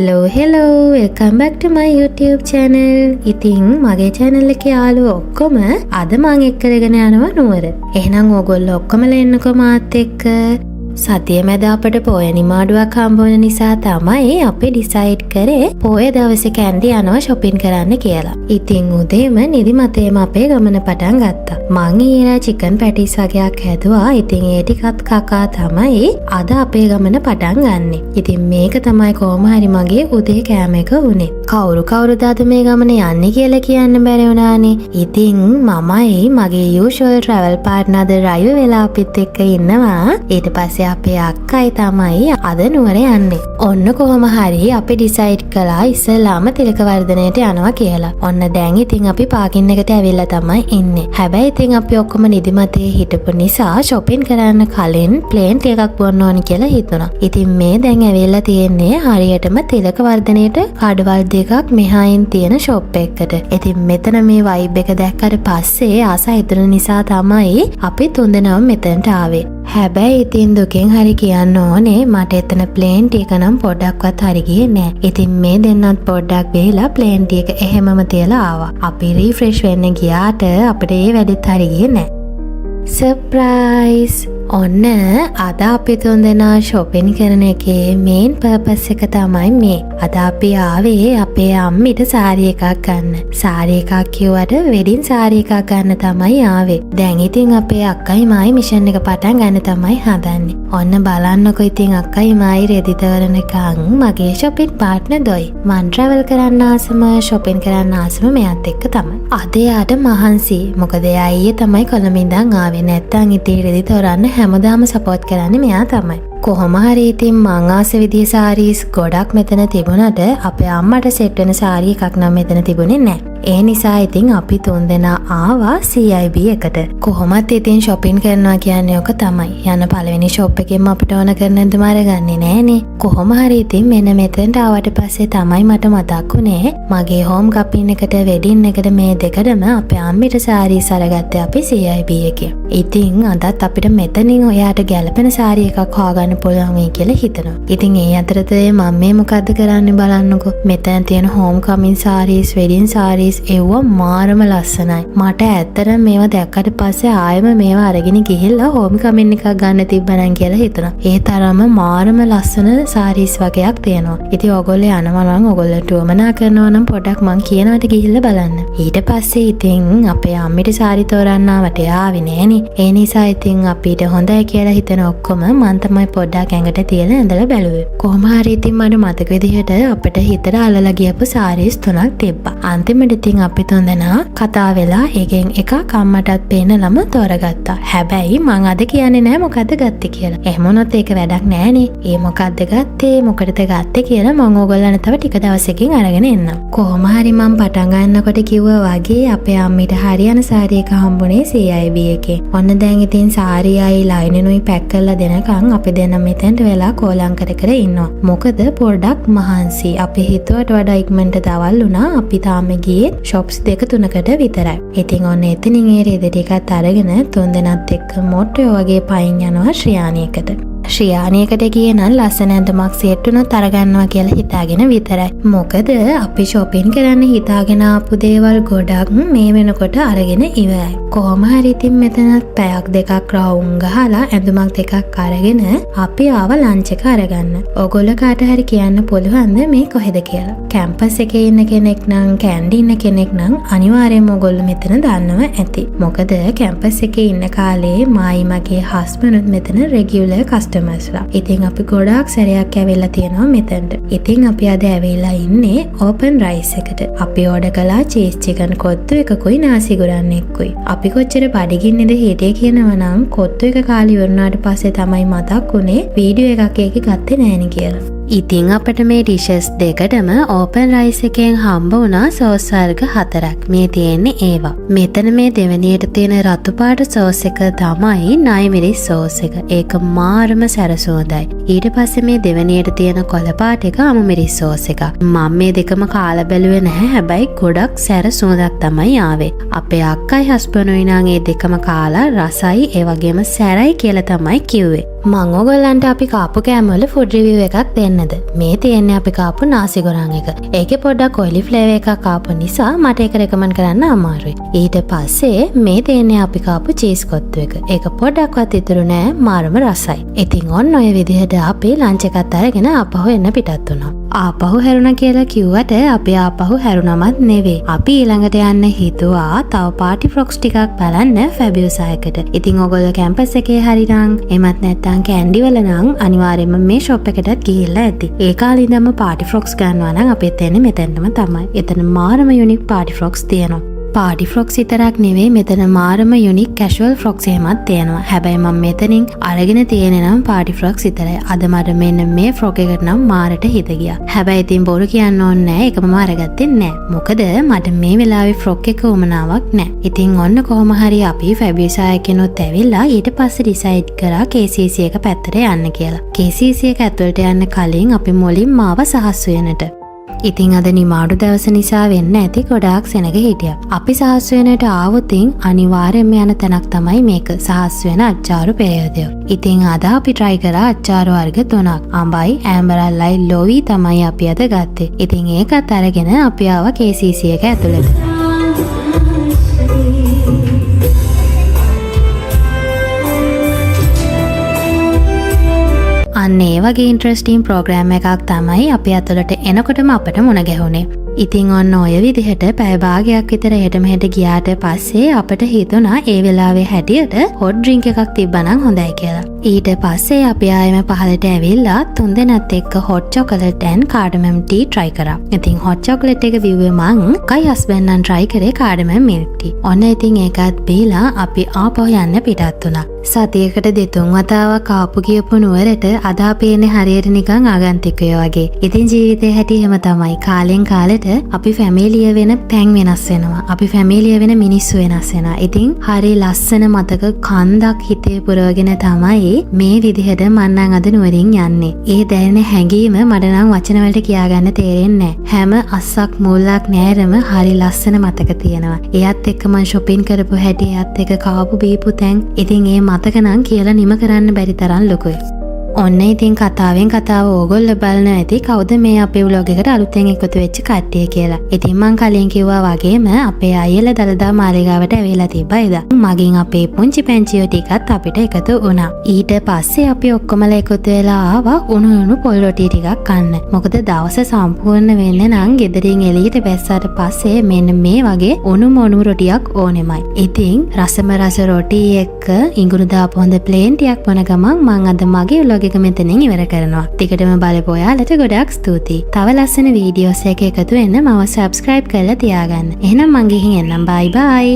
Hello, hello, welcome back to my YouTube channel. ඉතින් මගේ channel එකේ යාළුවෝ ඔක්කොම අද මං එක් කරගෙන යනවා නුවර. එහෙනම් ඕගොල්ලෝ ඔක්කොමලා එන්නකෝ මාත් එක්ක. සතිය මැද අපට පෝය නිමාඩුවක් හම්බ වුණ නිසා තමයි අපි ඩිසයිඩ් කරේ පෝය දවසේ කැන්ඩි යනවා shopping කරන්න කියලා. ඉතින් උදේම නිදිමතේම අපේ ගමන පටන් ගත්තා. මං ඊයේ රෑ චිකන් පැටිස් වගයක් හැදුවා. ඉතින් ඒ ටිකත් කකා තමයි අද අපේ ගමන පටන් ගන්නෙ. ඉතින් මේක තමයි කොහොම හරි මගේ උදේ කෑම එක වුණේ. කවුරු කවුරුද අද මේ ගමන යන්නේ කියලා කියන්න බැරි වුණානේ. ඉතින් මමයි මගේ යූෂුවල් ට්‍රැවල් පාර්ට්නර් අද ඩ්‍රයිව් වෙලා අපිත් එක්ක ඉන්නවා. ඊට පස්සේ අපේ අක්කයි තමයි අද නුවර යන්නේ. ඔන්න කොහොම හරි අපි ඩිසයිඩ් කළා ඉස්සෙල්ලාම තිලකවර්ධනයට යනවා කියලා. ඔන්න දැන් ඉතින් අපි පාකින් එකට ඇවිල්ලා තමයි ඉන්නේ. හැබැයි ඉතින් අපි ඔක්කොම නිදිමතේ හිටපු නිසා shopping කරන්න කලින් ප්ලේන් ටී එකක් බොන්න ඕනි කියලා හිතුණා. ඉතින් මේ දැන් ඇවිල්ලා තියෙන්නේ හරියටම තිලකවර්ධනයට කඩවල් දෙකක් මෙහායින් තියෙන ෂොප් එකකට. ඉතින් මෙතන මේ වයිබ් එක දැක්කට පස්සේ ආස හිතුණ නිසා තමයි අපි තුන්දෙනාම මෙතනට ආවේ. හැබැයි ඉතින් දුකෙන් හරි කියන්න ඕනේ, මට එතන ප්ලේන් ටී එක නම් පොඩ්ඩක්වත් හරි ගියේ නෑ. ඉතින් මේ දෙන්නත් පොඩ්ඩක් බීලා ප්ලේන් ටී එක එහෙමම තියලා ආවා. අපි රීෆ්‍රෙෂ් වෙන්න ගියාට අපිට ඒ වැඩෙත් හරි ගියේ නෑ. සර්ප්‍රයිස්! ඔන්න අද අපි තුන්දෙනා ෂොපින් කරන එකේ මේන් පර්පස් එක තමයි මේ. අද අපි ආවේ අපේ අම්මිට සාරි එකක් ගන්න. සාරි එකක් කිව්වට වෙඩින් සාරි එකක් ගන්න තමයි ආවේ. දැන් ඉතින් අපේ අක්කයි මායි මිෂන් එක පටන් ගන්න තමයි හදන්නේ. ඔන්න බලන්නකෝ, ඉතින් අක්කයි මායි රෙදි තෝරනකන් මගේ ෂොපින් පාර්ට්නර් දොයි. මං ට්‍රැවල් කරන්න ආසම, ෂොපින් කරන්න ආසම මෙයාත් එක්ක තමයි. අද එයාට මහන්සි. මොකද එයා ඊයේ තමයි කොළඹ ඉඳන් ආවේ. නැත්තම් ඉතින් රෙදි තෝරන්න හැමදාම සපෝට් කරන්නේ මෙයා තමයි. කොහොම හරි ඉතින් මං ආස විදිහේ සාරීස් ගොඩක් මෙතන තිබුණට අපේ අම්මට සෙට් වෙන සාරි එකක් නම් මෙතන තිබුණේ නෑ. ඒ නිසා ඉතින් අපි තුන්දෙනා ආවා CIB එකට. කොහොමත් ඉතින් shopping කරනවා කියන්නේ ඔක තමයි. යන පළවෙනි ෂොප් එකෙන්ම අපිට ඕන කරන ඇඳුම අරගන්නේ නෑනේ. කොහොම හරි ඉතින් මෙන්න මෙතනට ආවට පස්සේ තමයි මට මතක් වුණේ මගේ හෝම් කමින් එකට, වෙඩින් එකට, මේ දෙකටම අපේ අම්මිට සාරීස් අරගත්තේ අපි CIB එකෙන්. ඉතින් අදත් අපිට මෙතනින් ඔයාට ගැලපෙන සාරි එකක් හොයාගන්න පුළුවන් වෙයි කියලා හිතනවා. ඉතින් ඒ අතරතුරේ මම මේ මොකද්ද කරන්නේ බලන්නකෝ. මෙතන තියෙන හෝම් කමින් සාරීස්, වෙඩින් සාරීස් එව්ව මාරම ලස්සනයි. මට ඇත්තටම මේවා දැක්කට පස්සේ ආයෙම මේවා අරගෙන ගිහිල්ලා හෝම් කමින් එකක් ගන්න තිබ්බනම් කියලා හිතුණා. ඒ තරම්ම මාරම ලස්සන සාරීස් වගයක් තියෙනවා. ඉතින් ඔයගොල්ලෝ යනවා නම්, ඔයගොල්ලන්ට උවමනා කරනවා නම් පොඩ්ඩක් මං කියනවට ගිහිල්ලා බලන්න. ඊට පස්සේ ඉතින් අපේ අම්මිට සාරි තෝරන්න ආවට එයා ආවේ නෑනේ. ඒ නිසා ඉතින් අපිට හොඳයි කියලා හිතෙන ඔක්කොම මං තමයි පොඩ්ඩක් ඇඟට තියලා ඇඳලා බැලුවේ. කොහොම හරි ඉතින් මට මතක විදිහට අපිට හිතට අල්ලලා ගියපු සාරීස් තුනක් තිබ්බා. අන්තිමට ඉතින් අපි තුන්දෙනා කතා වෙලා ඒකෙන් එකක් අම්මටත් පේනලම තෝරගත්තා. හැබැයි මං අද කියන්නේ නෑ මොකද්ද ගත්තේ කියලා. එහෙම වුණොත් ඒක වැඩක් නෑනේ. ඒ මොකද්ද ගත්තේ, මොකටද ගත්තේ කියලා මං ඕගොල්ලන්ට තව ටික දවසකින් අරගෙන එන්නම්. කොහොම හරි මං පටන් ගන්නකොට කිව්වා වගේ අපේ අම්මිට හරියන සාරි එක හම්බුනේ CIB එකේ. ඔන්න දැන් ඉතින් සාරියයි ලයිනනුයි පැක් කරලා දෙනකන් අපි දෙන්න මෙතෙන්ට වෙලා කෝලං කර කර ඉන්නවා. මොකද පොඩ්ඩක් මහන්සි. අපි හිතුවට වඩා ඉක්මනට දවල් වුණා. අපි තාම ගියේ ෂොප්ස් දෙක තුනකට විතරයි. ඉතින් ඔන්න එතනින් ඒ රෙදි ටිකත් අරගෙන තුන්දෙනත් එක්ක මොට්ටෝ වගේ පයින් යනවා ශ්‍රියාණි එකට. ශ්‍රියාණි එකට ගියේ නම් ලස්සන ඇඳුමක් සෙට් වුණොත් අරගන්නවා කියලා හිතාගෙන විතරයි. මොකද අපි ෂොපින් කරන්න හිතාගෙන ආපු දේවල් ගොඩක් මේ වෙනකොට අරගෙන ඉවරයි. කොහොම හරි ඉතින් මෙතනත් පැයක් දෙකක් රවුම් ගහලා ඇඳුමක් දෙකක් අරගෙන අපි ආව ලන්ච් එක අරගන්න. ඔයගොල්ලෝ කාට හරි කියන්න පුළුවන්ද මේ කොහෙද කියලා? කැම්පස් එකේ ඉන්න කෙනෙක් නම්, කැන්ඩි ඉන්න කෙනෙක් නම් අනිවාර්යයෙන්ම ඔයගොල්ලෝ මෙතන දන්නව ඇති. මොකද කැම්පස් එකේ ඉන්න කාලේ මායි මගේ හස්බන්ඩ්ුත් මෙතන රෙගියුලර් කස්ටමර්ස්ලා. ඉතින් අපි ගොඩාක් සැරයක් ඇවිල්ලා තියෙනවා මෙතනට. ඉතින් අපි අද ඇවිල්ලා ඉන්නේ ඕපන් රයිස් එකට. අපි ඕඩර් කළා චීස් චිකන් කොත්තු එකකුයි නාසි ගොරෙන් එක්කුයි. අපි කොච්චර බඩගින්නේද හිටියේ කියනවා නම්, කොත්තු එක කාලේ ඉවර වුණාට පස්සේ තමයි මතක් වුණේ වීඩියෝ එකක් ඒකේ ගත්තේ නෑනේ කියලා. ඉතින් අපට මේ ඩිෂස් දෙකටම ඕපන් රයිස් එකෙන් හම්බ වුණා සෝස් වර්ග හතරක්. මේ තියෙන්නේ ඒවා. මෙතන මේ දෙවෙනියට තියෙන රතු පාට සෝස් එක තමයි නයිමිරිස් සෝස් එක. ඒක මාරම සැර සුවඳයි. ඊට පස්සේ මේ දෙවෙනියට තියෙන කොළ පාට එක අමුමිරිස් සෝස් එක. මම මේ දෙකම කාලා බැලුවේ නැහැ. හැබැයි ගොඩක් සැර සුවඳක් තමයි ආවේ. අපේ අක්කයි හස්බන්ඩුයි නම් ඒ දෙකම කාලා රසයි, ඒ වගේම සැරයි කියලා තමයි කිව්වේ. මං ඔයගොල්ලන්ට අපි කාපු කෑම වල ෆුඩ් රිවිව් එකක් දෙන්න. කියන්නද? මේ තියෙන්නේ අපි කාපු නාසි ගොරං එක. ඒකේ පොඩ්ඩක් ඔයිලි ෆ්ලේවර් එකක් ආපු නිසා මට ඒක රෙකමන්ඩ් කරන්න අමාරුයි. ඊට පස්සේ මේ තියෙන්නේ අපි කාපු චීස් කොත්තු එක. ඒක පොඩ්ඩක්වත් ඉතුරු නෑ, මාරම රසයි. ඉතින් ඔන්න ඔය විදිහට අපි ලන්ච් එකත් අරගෙන ආපහු එන්න පිටත් වුණා. ආපහු හැරුණා කියලා කිව්වට අපි ආපහු හැරුණමත් නෙවෙයි. අපි ඊළඟට යන්න හිතුවා තව පාටි ෆ්‍රොක්ස් ටිකක් බලන්න ෆැබියුසා එකට. ඉතින් ඔයගොල්ලෝ කැම්පස් එකේ හරිනම් එහෙමත් නැත්නම් කැන්ඩි වල නම් අනිවාර්යයෙන්ම මේ ෂොප් එකටත් ගිහිල්ලා ඇති. ඒ කාලේ ඉඳන්ම පාටි ෆ්‍රොක්ස් ගන්නවා නම් අපිත් එන්නේ මෙතැනටම තමයි. එතන මාරම යුනික් පාටි ෆ්‍රොක්ස් තියෙනවා. පාටි ෆ්‍රොක්ස් විතරක් නෙවෙයි, මෙතන මාරම යුනික් කැෂුවල් ෆ්‍රොක්ස් එහෙමත් තියෙනවා. හැබැයි මම මෙතනින් අරගෙන තියෙන්නේ නම් පාටි ෆ්‍රොක්ස් විතරයි. අද මට මෙන්න මේ ෆ්‍රොක් එකට නම් මාරට හිත ගියා. හැබැයි ඉතින් බොරු කියන්න ඕනේ නෑ, ඒක මම අරගත්තේ නෑ. මොකද මට මේ වෙලාවේ ෆ්‍රොක් එක උවමනාවක් නෑ. ඉතින් ඔන්න කොහොම හරි අපි ෆැබියුසා එකෙනුත් ඇවිල්ලා ඊට පස්සේ ඩිසයිඩ් කරා KCC එක පැත්තට යන්න කියලා. KCC එක ඇතුළට යන්න කලින් අපි මුලින්ම ආව සහස් උයනට. ඉතින් අද නිමාඩු දවස නිසා වෙන්න ඇති, ගොඩාක් සෙනග හිටියා. අපි සහස් උයනට ආවොතින් අනිවාර්යයෙන්ම යන තැනක් තමයි මේක. සහස් උයන අච්චාරු පෙරේදය. ඉතින් අද අපි try කරා අච්චාරු වර්ග තුනක්. අඹයි, ඇඹරල්ලයි, ලොවි තමයි අපි අද ගත්තේ. ඉතින් ඒකත් අරගෙන අපි ආවා KCC එක ඇතුළට. අන්න ඒ වගේ ඉන්ට්‍රස්ටිං ප්‍රෝග්‍රෑම් එකක් තමයි අපි ඇතුළට එනකොටම අපට මුණ ගැහුණේ. ඉතින් ඔන්න ඔය විදිහට පැය භාගයක් විතර එහෙට මෙහෙට ගියාට පස්සේ අපට හිතුණා ඒ වෙලාවේ හැටියට හොට් ඩ්‍රින්ක් එකක් තිබ්බනම් හොඳයි කියලා. ඊට පස්සේ අපි ආයෙම පහළට ඇවිල්ලා තුන්දෙනත් එක්ක hot chocolate and cardamom tea try කරා. ඉතින් හොට් චොකලට් එක බිව්වේ මං, කයි හස්බන්ඩ් නම් try කරේ කාඩමම් මිල්ක් ටී. ඔන්න ඉතින් ඒකත් බීලා අපි ආපහු යන්න පිටත් වුණා. සතියකට දෙතුන් වතාවක් ආපු ගියපු නුවරට අද අපි එන්නේ හරියට නිකන් ආගන්තුකයෝ වගේ. ඉතින් ජීවිතේ හැටි එහෙම තමයි. කාලෙන් කාලෙට අපි ෆැමිලියර් වෙන තැන් වෙනස් වෙනවා. අපි ෆැමිලියර් වෙන මිනිස්සු වෙනස් වෙනවා. ඉතින් හරි ලස්සන මතක කන්දක් හිතේ පුරවගෙන තමයි මේ විදිහට මං නම් අද නුවරින් යන්නේ. ඒ දැනෙන හැඟීම මට නම් වචන වලට කියාගන්න තේරෙන්නේ නැහැ. හැම අස්සක් මුල්ලක් නෑරම හරි ලස්සන මතක තියෙනවා. එයත් එක්ක මං ෂොපින් කරපු හැටි, එයත් එක්ක කාපු බීපු තැන්. ඉතින් ඒ මතක නම් කියලා නිම කරන්න බැරි තරම් ලොකුයි. ඔන්න ඉතින් කතාවෙන් කතාව ඕගොල්ලෝ බලන ඇති කවුද මේ අපේ ව්ලොග් එකට අලුතෙන් එකතු වෙච්ච කට්ටිය කියලා. ඉතින් මං කලින් කිව්වා වගේම අපේ අයියලා දළදා මාලිගාවට ඇවිල්ලා තිබ්බා එදා. මගින් අපේ පුංචි පැංචියෝ ටිකත් අපිට එකතු වුණා. ඊට පස්සේ අපි ඔක්කොමලා එකතු වෙලා ආවා උණු උණු පොල් රොටි ටිකක් කන්න. මොකද දවස සම්පූර්ණ වෙන්න නම් ගෙදරින් එළියට බැස්සට පස්සේ මෙන්න මේ වගේ උණුම උණු රොටියක් ඕනෙමයි. ඉතින් රසම රස රොටි එක්ක ඉඟුරු දාපු හොඳ ප්ලේන් ටියක් බොන ගමන් මං අද මගේ ව්ලොග් එක මෙතනින් ඉවර කරනවා. දිගටම බලපු ඔයාලට ගොඩාක් ස්තුතියි. තව ලස්සන වීඩියෝස් එක එකතු වෙන්න මව සබ්ස්ක්‍රයිබ් කරලා තියාගන්න. එහෙනම් මං ගිහින් එන්නම්. බයි බයි.